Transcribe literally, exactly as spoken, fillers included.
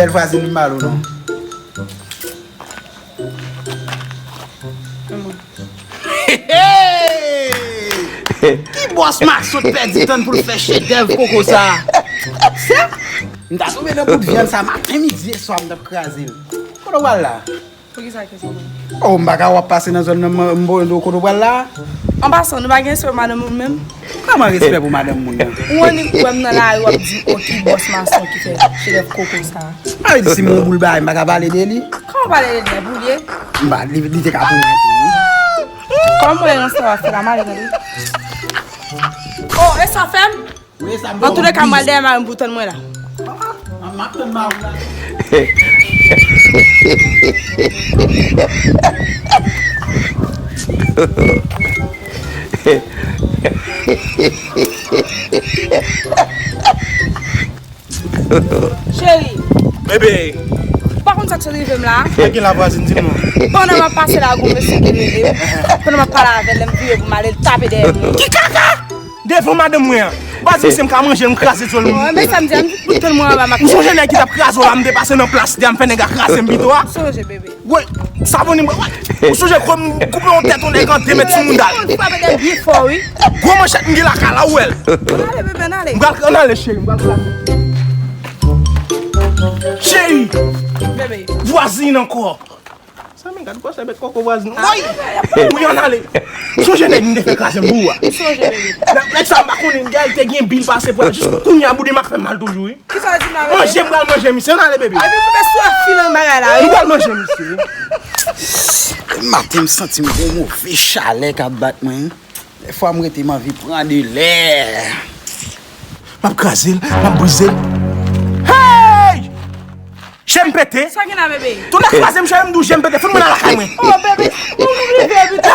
Bèl vwazin, m ba l ou non. Ki bòs masot pèdi tan pou l fè chedèv koko sa? Se, m ta tonbe nan bout vyann sa maten, midi e swa, m t ap kraze l. Kote w pral la? Poukisa kesyon sa? Oh, m pa ka wè w ap pase nan zòn nan, m, m, m, kote w pral la? An pasan, nou pa gen respè pou madanm moun menm? Kòman respè pou madanm moun nan? Ou annik wè m nan lari, w ap di m, "Oh, ki bòs mason ki fè chedèv koko sa?" A vle di si m yon boul bagay, m pa ka pale de li? Kòman pale de li, boul ye? M pa, li, li te ka pou mwen tou, wi. Kòman mwen nan sa w ap fè la, m ale tande. Oh, e sa fè m? Antouleka, m al dèyè mari m pou tann mwen la. M ap tann mari w la. Cheri. Bebe. Ou pa konn sa k sot rive m la? Sa gen la vwazin, di m non. Pandan m ap pase la, gon mesye ki rele m. Pandan m ap pale avè l, lè m vire pou m ale, l tape dèyè m. Ki kaka? Devan madanm mwen an. Baz misye m ka manje l, m kraze zòl. Oh, men sa m di a, m di pou tann mwen anba, m ap... Ou sonje nèg ki t ap kraze w la, m te pase nan plas li a, m fè nèg la kraze m pito a? Sonje, bebe. Wi, sa bon, ou sonje kòm m koupe yon tèt yon nèg an de mèt sou mouda l. Ou frape tèt byen fò, wi. Gwo manchèt m gen la kay la, ou wè l. Ann ale, bebe, ann ale. M pral, ann ale, cheri, m pral kraze. Cheri! Bebe. Vwazin ankò. Sa men gad gwosè bèt koko vwazin. Woy! Wi, ann ale. Sonje nèg m te fè kraze m pou ou a. Sonje, bebe. Nèg, nèg sa m pa konnen, gade, te gen bil pase pou al jis kounye a, bouda m ap fè mal toujou, wi. Kisa w di m la, bebe? Manje, m pral manje misye. Ann ale, bebe. Ay, bebe, sou ap filan bagay la, wi. M pral manje misye. Maten, m santi m gon move chalè k ap bat mwen. Dèfwa m rete, m anvi pran de lè. M ap kraze l, m ap brize l. Hey! Je m pete. Sa gen la, bebe? Tou nèg kraze m, cheri, m di w je m pete. Fout mwen nan lakay mwen. Oh, bebe, ou rive pito.